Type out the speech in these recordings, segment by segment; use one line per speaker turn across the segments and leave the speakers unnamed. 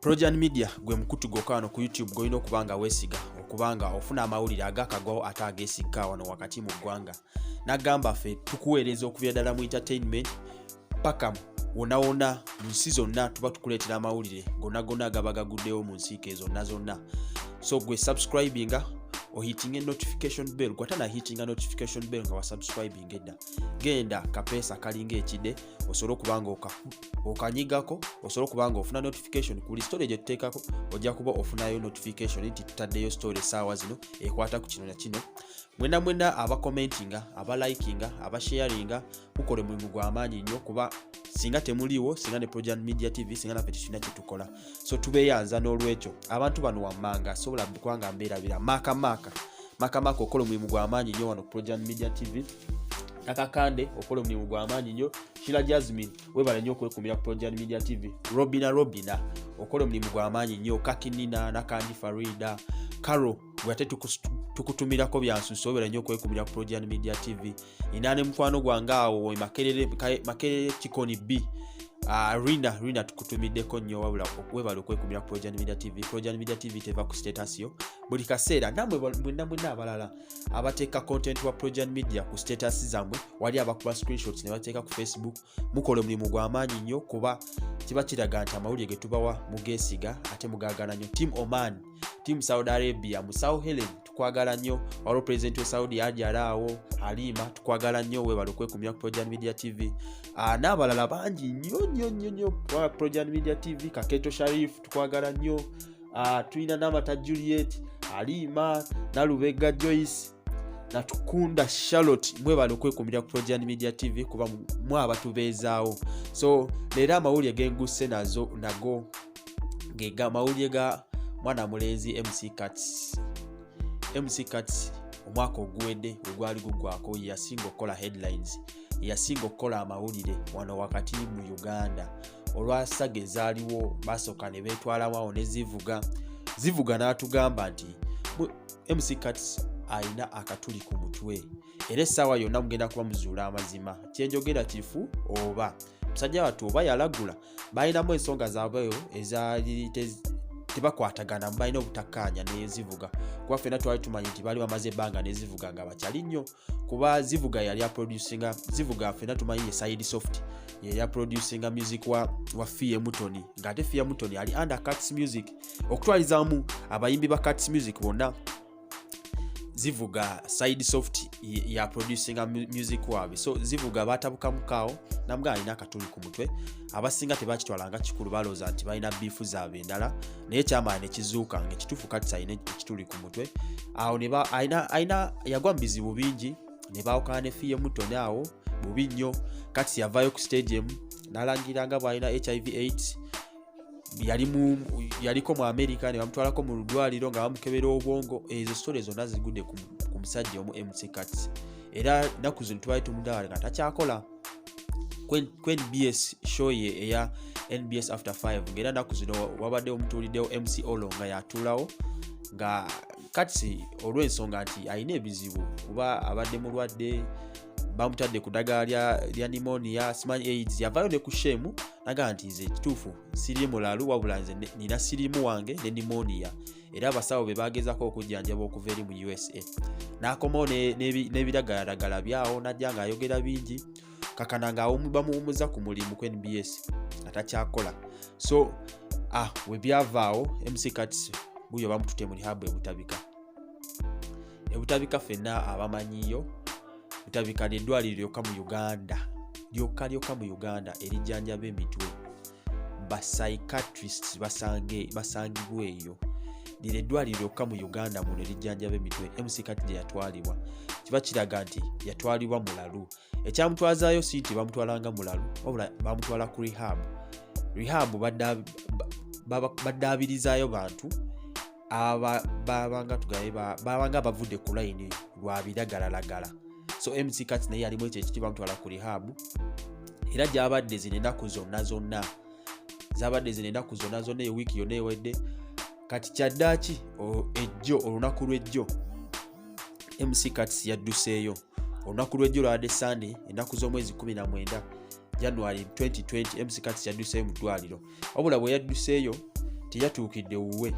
Projan Media gwe mukutu gwokka wano ku YouTube gw'olina okuba nga weesiga okuba nga ofuna amawulire agakagwawo ate ageesigika wano wakati mu ggwanga. N'agamba ffe tukuweereza okuviira ddala mu entertainment paka wonna wonna mu nsi zonna, tuba tukuleetera amawulire gonna gonna agaba gaguddewo mu nsiike zonna zonna. So gwe subscribinga, ohitinga notification bell. Gwe atanahitinga notification bell nga wasubscribinga edda, genda kapeesa kalinga ekide osobole okuba nga okanyigako, osobole okuba nga ofuna notification ku buli story gye tuteekako. Ojja kuba ofunayo notification nti tutaddeyo story essaawa zino ekwata ku kino na kino. Mwena mwena abakomentinga, abalikinga, abasharinga, mukola omulimu gw'amaanyi nnyo, kuba singa temuliiwo, singa ne Projan Media TV, singa naffe tetulina kyetukola. So tubeeyanza n'olwekyo abantu bano wammanga sobola kubanga mbeerabira. Maaka maaka maaka maaka, okola omulimu gw'amaanyi nnyo wano ku Projan Media TV. Nakakande, okola omulimu gw'amaanyi nnyo. Shila Jasmine, webale nnyo okwekumira ku Projan Media TV. Robina Robina, okola omulimu gw'amaanyi nnyo. Kakinina Nakandi, Farida Caro, gwe ate tukutumirako byansuso, webale nnyo okwekumira ku Projan Media TV. Ina ne mukwano gwange awo e Makerere, Makerere Kikoni B. Rina Rina, tukutumiddeko nnyo, wabula webale okwekumira ku Projan Media TV. Projan Media TV teva ku status yo buli kaseera. Namwe mwenna mwenna abalala abateeka content wa Projan Media ku status zammwe, wali abakuba screenshots ne bateeka ku Facebook, mukola omulimu gw'amaanyi nnyo, kuba kiba kiraga nti amawulire ge tubawa mugeesiga ate mugaagala nnyo. Team Oman, Team Saudi Arabia, Musawo Helen, tukwagala nnyo. Waliwo president we Saudi ajala awo, Halima, tukwagala nnyo, webale okwekumira ku Projan Media TV. N'abalala bangi nnyo nnyo nnyo nnyo. Projan Media TV, Kaketo Sharif, tukwagala nnyo. Tulina Namata Juliet, Halima Nalubega, Joyce Natukunda, Charlotte, mwebale okwekumira ku Projan Media TV, kuba mwaba tubeezaawo. So leero amawulire genguse nazo nago gega amawulire ga mwana mulenzi MC Kats. MC Kats, omwaka oguwedde we gwali guggwako, yasinga okukola headlines, yasinga okukola amawulire wano wakati mu Uganda olwa saga ezaaliwo. Basooka ne beetwalamu awo ne Zivuga. Zivuga n'atugamba nti MC Kats alina akatuli ku mutwe, era essaawa yonna mugenda kuba muzuula amazima. Kyenjogera kifu oba musajja wattu oba yalagula? Balinamu ensonga zaabwe ezaali tebakwatagana, balina obutakkaanya nezivuga, kuba ffenna twali tumanyi nti baali bamaze ebbanga nezivuga nga bakyali nnyo, kuba Zivuga yali aproducinga. Zivuga ffenna tumanyi ye Side Soft, yali aproducinga music wa Fie Mutoni, ng'ate Fie Mutoni ali under Cats Music. Okutwalizaamu abayimbi ba Cats Music bonna, Zivuga Side Soft ya producinga music waabwe. So Zivuga batabukamukaawo namuga alina akatuli ku mutwe. Abasinga tebakitwalanga kikulu, balowooza nti balina beef zaabwe endala, naye kyamala nekizuuka nga ekituufu Kats alina ekituli ku mutwe. Awo alina yagwa mu bizibu bingi ne baawukana ne Fie Mutoni awo bubi nnyo. Kats yavaayo ku stage emu n'alangira nga bw'alina HIV AIDS. Yali mu yaliko mu America ne bamutwalako mu ddwaliro nga bamukebera obwongo. Ezo story zonna zigudde ku musajja omu MC Kats, era nnaku zino tubali tumudala nga takyakola ku NBS show ye eya NBS After 5, ng'era nnaku zino wabadde omutuuliddewo MC Olo nga yatuulawo nga Kats, olw'ensonga nti alina ebizibu kuba abadde mulwadde, bamutadde ku ddagala lya pneumonia, simanyi AIDS. Yavaayo ne ku shemu nagaa nti nze ekituufu siri mulalu, wabula nze nina sirimu wange ne pneumonia, era abasawo be bagezako okujjanjaba okuva eri mu USA. N'akomawo n'ebiragalalagala byawo, najja ng'ayogera bingi kakana nga bamuwumuza ku mulimu ku NBS atakyakola. So we byavaawo, MC Kats buyo bamutute mu rehab ebutabika. Ebutabika ffenna abamanyiyo, Butabika lyeddwaliro lyokka mu Uganda, lyokka lyokka mu Uganda erijjanjaba emitwe. Ba psychiatrists basangibwa eyo. Lino eddwaliro lyokka mu Uganda muno erijjanjaba emitwe. MC Kats gye yatwalibwa kiba kiraga nti yatwalibwa mulalu. Ekyamutwazaayo si nti bamutwalanga mulalu, wabula bamutwala ku rehab. Rehab baddaabirizaayo bantu babanga tugaye babanga bavudde ku layini lwa biragalalagala. So MC Kats naye yalimu ekyo ekiti, bamutwala ku rehab, era gyabadde zino ennaku zonna zonna, zabadde zino ennaku zonna zonna, ewiiki yonna ewedde. Kati kyaddaaki ejjo, olunaku lw'ejjo MC Kats yadduseeyo. Olunaku lw'ejjo lwabadde Sunday, ennaku z'omwezi 19 January 2020. MC Kats yadduseeyo mu ddwaliro, wabula bwe yadduseeyo Teyatuukidde wuwe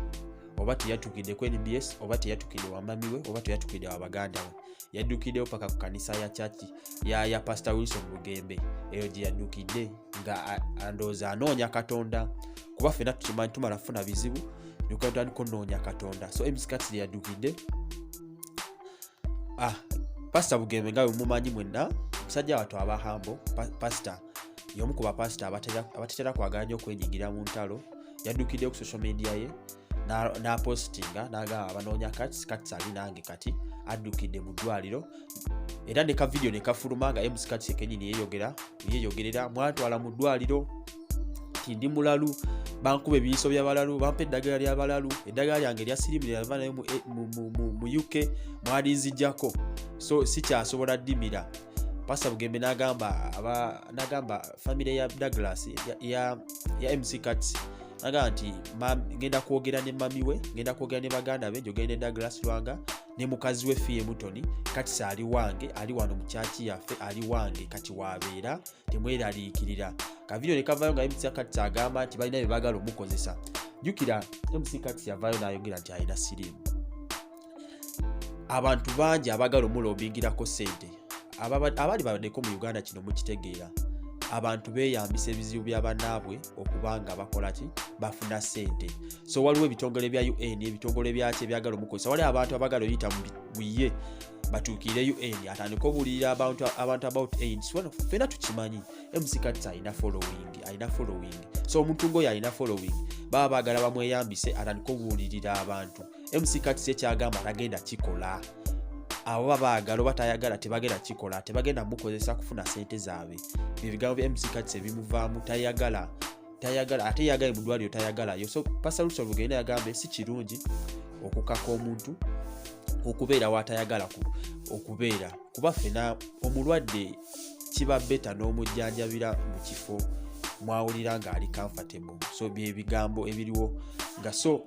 oba teyatuukidde ku NBS oba teyatuukidde wa mami we oba teyatuukidde wa baganda we, yaddukiddewo paka ku kanisa ya church ya Pastor Wilson Bugembe. Eyo gye yaddukidde nga andowooza anoonya Katonda, kuba ffenna tukimanyi tumala kufuna bizibu nikatandika onoonya Katonda. So MC Kats gye yaddukidde. Pastor Bugembe nga bwe mumanyi mwenna, musajja wattu aba humble. Pastor y'omu ku bapasita abatatera kwagala nnyo okwenyigira mu ntalo. Yaddukiddeyo ku social media ye n'apostinga n'agamba, "Abanoonya Kats, Kats ali nange kati, addukidde mu ddwaliro." Era ne ka video ne kafuluma nga MC Kats kenyini yeeyogerera, "Mwantwala mu ddwaliro nti ndi mulalu, bankuba ebiyiso by'abalalu, bampa eddagala ly'abalalu, eddagala lyange erya sirimu lyava nayo mu UK mwalinzijjako, so sikyasobola ddimira." Pastor Bugembe n'agamba famire ya Douglas ya MC Kats, n'agamba nti, "Ngenda kwogera ne mami we, ngenda kwogera ne baganda be, njogere ne Douglas Lwanga ne mukazi we Fie Mutoni. Kats ali wange, ali wano mu church yaffe, ali wange kati waabeera, temweraliikirira." Ka video ne kavaayo nga MC Kats agamba nti balina bye baagala omukozesa. Jjukira MC Kats yavaayo n'ayogera nti alina siriimu. Abantu bangi abaagala omulobingirako ssente. Abali baddeko mu Uganda kino mukitegeera, abantu beeyambisa ebizibu bya bannaabwe okuba nga bakola ki? Bafuna ssente. So waliwo ebitongole bya UN, ebitongole byaki ebyagala omukozesa. Waliwo abantu abaagala oyita mu ye batuukirire UN atandike obuulirira abantu about AIDS. Wano ffenna tukimanyi MC Kats alina following, alina following. So omuntu ngaoyo alina following, baba baagala bamweyambise atandike obuulirira abantu. MC Kats ekyagamba tagenda kikola. Abo baba baagala oba tayagala, tebagenda kikola, tebagenda mukozesa kufuna sente zaabwe. Byebigambo bya MC Kats ebimuvaamu. Tayagala, tayagala, ate yagaye mu ddwaliro, tayagalayo. So Pastor Wilson Bugembe yagambye si kirungi okukaka omuntu okubeera w'atayagala okubeera, kuba ffena omulwadde kiba better n'omujjanjabira mu kifo mwawulira ng'ali comfortable. So byebigambo ebiriwo nga so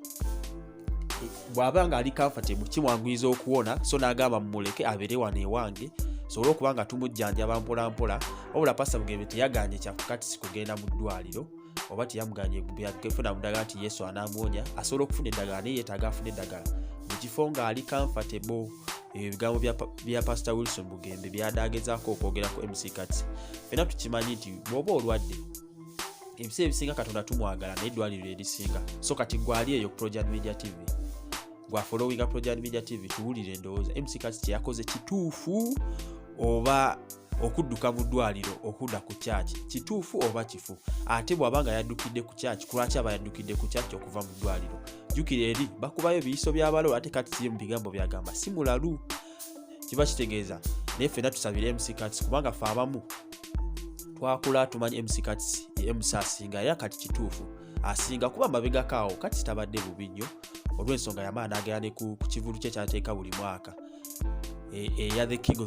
bw'aba ng'ali comfortable kimwanguyiza okuwona. So n'agamba, "Mumuleke abeere wano ewange sobole okuba nga tumujjanjaba mpolampola." Wabula Pastor Bugembe teyaganye kya Kats kugenda mu ddwaliro oba teyamuganye kufuna muddagala nti Yesu anaamuwonya. Asobola okufuna eddagala, naye yeetaaga afuna eddagala mu kifo ng'ali comfortable. Ebyo ebigambo bya Pastor Wilson Bugembe byadagezaako okwogera ku MC Kats. Fena tukimanyi nti bw'oba olwadde, ebiseera ebisinga Katonda tumwagala, naye eddwaliro erisinga. So kati gwali eyo Projan Media TV, gwafollowinga Projan Media TV, tuwulire endowooza. MC Kats kyeyakoze kituufu oba okudduka mu ddwaliro okudda ku church kituufu oba kifu? Ate bw'aba nga yaddukidde ku church, kulwaki aba yaddukidde ku church okuva mu ddwaliro? Jjukira eri bakubayo ebiyiso by'abalalu, ate kati kiri mu bigambo byagamba si mulalu, kiba kitegeeza. Naye ffenna tusabire MC Kats, kubanga ffe abamu twakula tumanyi MC Kats ye MC asinga, era kati kituufu asinga, kuba mabegako awo kati tabadde bubi nnyo olw'ensonga yamala n'agenda ne ku kivulu kye kyateeka buli mwaka eya the King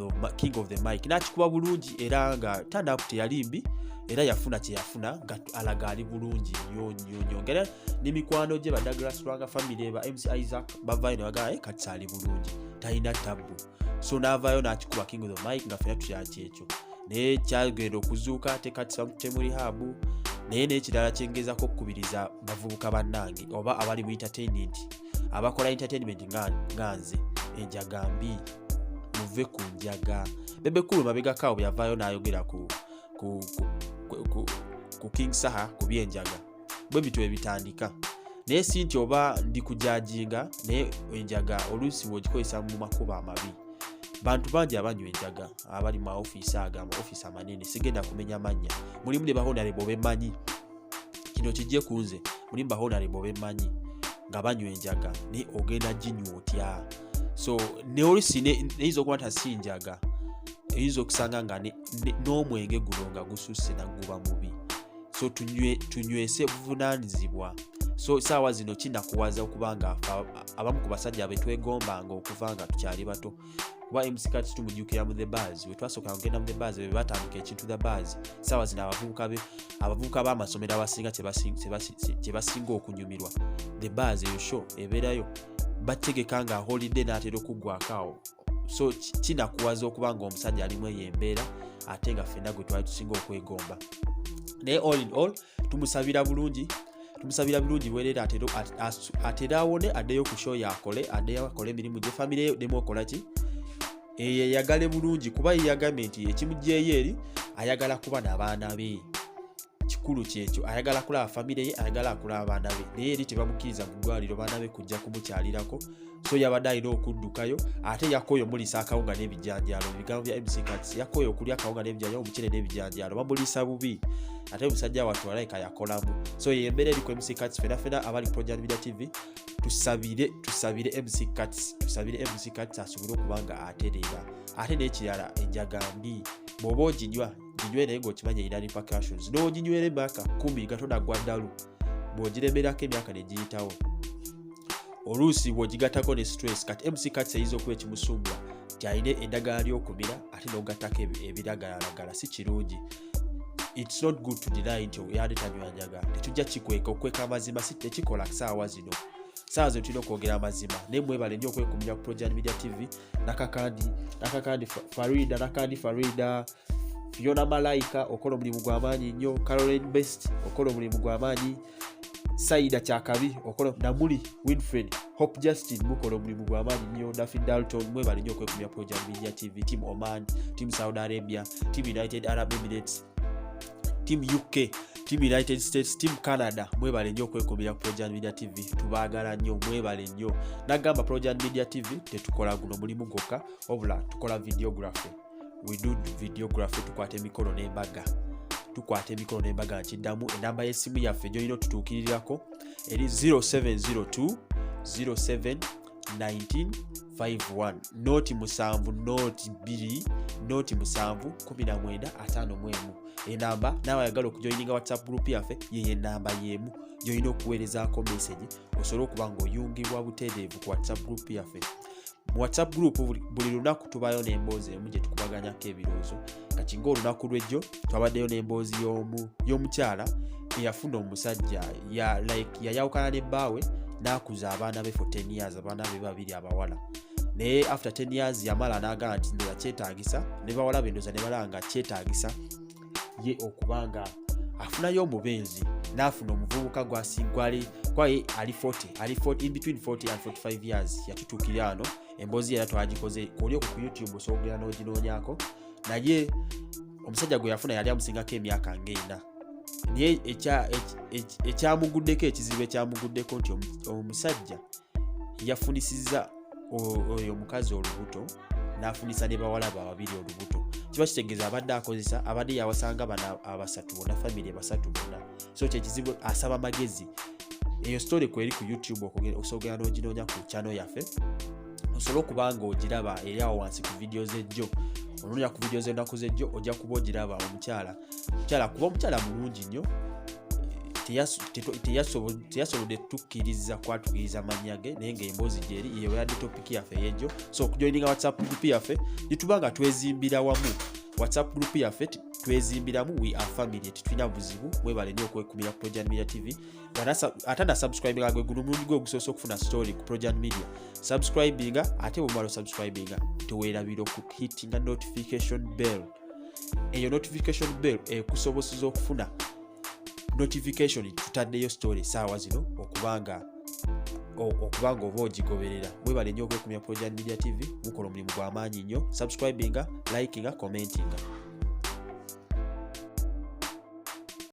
of the Mic, n'akikuba bulungi era nga turn-up teyali mbi, era yafuna kye yafuna nga alaga ali bulungi nnyo nnyo nnyo, nga era ne mikwano gye ba Douglas Lwanga family, ba MC Isaac bavaayo ne bagamba, "Kati ali bulungi, talina tabbu." So n'avaayo n'akikuba King of the Mic nga ffena tukyaki ekyo, naye kyagenda okuzuuka ate kati bamututte mu rehab. Naye n'ekirala kyengezako okukubiriza bavubuka bannange oba abali mu entertainment, abakola entertainment nga nze, enjaga mbi, muve ku njaga. Bebe Cool mabegako awo bwe yavaayo n'ayogera ku King Saha ku byenjaga, bwe bityo ebitandika. Naye si nti oba ndi kujajinga, naye enjaga oluusi bw'ogikozesa mu makubo amabi, bantu bangi abanywa enjaga abali mu maofiisi ago, amaofiisi amanene, sigenda kumenya mannya, mulimu ne ba honorable bemmanyi, kino kijje ku nze, mulimu ba honorable bemmanyi nga banywa enjaga, naye ogenda ginywa otya? So ne oluusi neyinza okuba nti si njaga, eyinza okusanga nga n'omwenge guno nga gususse naguba mubi. So tunywese buvunaanyizibwa. So saawa zino kinakuwaza okuba nga abamu ku basajja betwegombanga okuva nga tukyali bato, kuba MC Kats tumujjukira mu The Bars, we twasooka kugenda mu The Bars, bwe batandika ekintu The Bars. Saawa zino abavubuka b'amasomero abasinga kye basinga okunyumirwa The Bars. Eyo show ebeerayo bategeka nga holiday n'atera okuggwako awo. So kinakuwaza okuba nga omusajja alimu eyo embeera, ate nga ffenna gwe twali tusinga okwegomba. Naye all in all, tumusabira bulungi, Tumusabira birungi bwerere, atere awone, addeyo ku show yakole, addeyo akole emirimu gye, famire ye demu okola ki, eyagale bulungi, kuba ye yagambye nti ekimugyeyo eri ayagala kuba n'abaana be. Kikulu kyekyo, ayagala kulaba famire ye, ayagala akulaba abaana be, naye eri tebamukkiriza mu ddwaliro baana be kujja kumukyalirako. So yabadde alina okuddukayo, ate yakooye omuliisa akawunga n'ebijanjaalo. Ebigambo bya MC Kats, yakooye okulya akawunga n'ebijanjaalo, omuceere n'ebijanjaalo, bamuliisa bubi, ate omusajja wattu alayika yakolamu. So ye embeera eri ku MC Kats. Fena fena abali ku Projan Media TV tusabire MC Kats, tusabire MC Kats asobole okuba nga atereera. Ate n'ekirala, enjaga mbi, bw'oba oginywa ginywe naye ng'okimanyi erina repercussions. N'oginywera emyaka 10 nga tonagwa ddalu, bw'ogiremerako emyaka ne giyitawo, oluusi bw'ogigattako ne stress. Kati MC Kats eyinza okuba ekimusumbwa nti alina eddagala ly'okumira, ate n'ogattako ebiragalalagala, si kirungi. It's not good to deny nti yadde tanywa njaga, tetujja kikweka. Okweka amazima si tekikola saawa zino. Saawa zino tulina okwogera amazima. Naye mwebale nnyo okwekumira ku Projan Media TV. Nakakandi Farida, Nakandi Farida, Fiona Malaika, okola omulimu gw'amaanyi nnyo. Caroline Best, okola omulimu gw'amaanyi. Saida Kyakabi, okola. Namuli Winfred, Hope Justin, mukola omulimu gw'amaanyi nnyo. Dafi Dalton, mwebale nnyo okwekumira Projan Media TV. Team Oman, Team Saudi Arabia, Team United Arab Emirates, Team UK, Team United States, Team Canada, mwebale nnyo okwekumira ku Projan Media TV. Tubaagala nnyo, mwebale nnyo. Nagamba, Projan Media TV tetukola guno mulimu gwokka, wabula tukola videography. We do videography, tukwata emikolo n'embaga, tukwata emikolo n'embaga. Nkiddamu, enamba y'essimu yaffe gyolina otutuukirirako eri 0702 07 1951 07 02 07 19 51. Enamba naawe ayagala okujoyininga WhatsApp group yaffe, yeyo enamba y'emu gyolina okuweerezaako message osobole okuba ng'oyungibwa butereevu ku WhatsApp group yaffe. Mu WhatsApp group buli lunaku tubaayo n'emboozi emu gye tukubaganyako ebirowoozo. Kati ng'olunaku lw'ejjo twabaddeyo n'emboozi y'omukyala eyafuna omusajja ya like yayawukana ne bbaawe, n'akuza abaana be for 10 years, abaana be babiri abawala. Naye after 10 years yamala n'agamba nti ndoza kyetaagisa ne bawala be, ndoza ne balaba nga kyetaagisa ye okuba nga afunayo omubeezi, n'afuna omuvubuka gwali kwaye ali 40, ali 40, in between 40 and 45 years. Yatutuukira ano emboozi era twagikoze koli okwo ku YouTube, osobola okugenda n'oginoonyako. Naye omusajja gwe yafuna yali amusingako emyaka ng'ena, naye ekyamuguddeko, ekizibu ekyamuguddeko nti omusajja yafunisizza oyo omukazi olubuto, n'afunisa ne bawala be babiri olubuto. Kiba kitegeeza abadde akozesa, abadde yawasanga bano abasatu bonna, famire basatu bonna. So kyekizibu, asaba magezi. Eyo story kweri ku YouTube, osobola n'oginoonya ku channel yaffe osobole okuba nga ogiraba. Eri awo wansi ku video z'ejjo, onoonya ku video z'ennaku z'ejjo, ojja kuba ogiraba. Omukyala, mukyala kuba omukyala mulungi nnyo, teyasobodde tukkiriza kwatukiriza mannya ge, naye ng'emboozi gyeri. Yeyo yadde topic yaffe ey'ejjo. So okujoininga WhatsApp group yaffe, gyetuba nga twezimbira wamu, WhatsApp group yaffe twezimbiramu. We are family, tetulina buzibu. Mwebale nnyo okwekumira ku Projan Media TV. Ate na subscribinga, gwe guno omulundi gwe ogusoose okufuna story ku Projan Media, subscribinga. Ate bwomala osubscribinga, teweerabira okuhitinga notification bell. Eyo notification bell ekusoboseza okufuna notification tutaddeyo story esaawa zino, okubanga oba ogigoberera. Mwebale nnyo okwekumira Projan Media TV, mukola omulimu gw'amaanyi nnyo. Subscribinga, likinga, commentinga.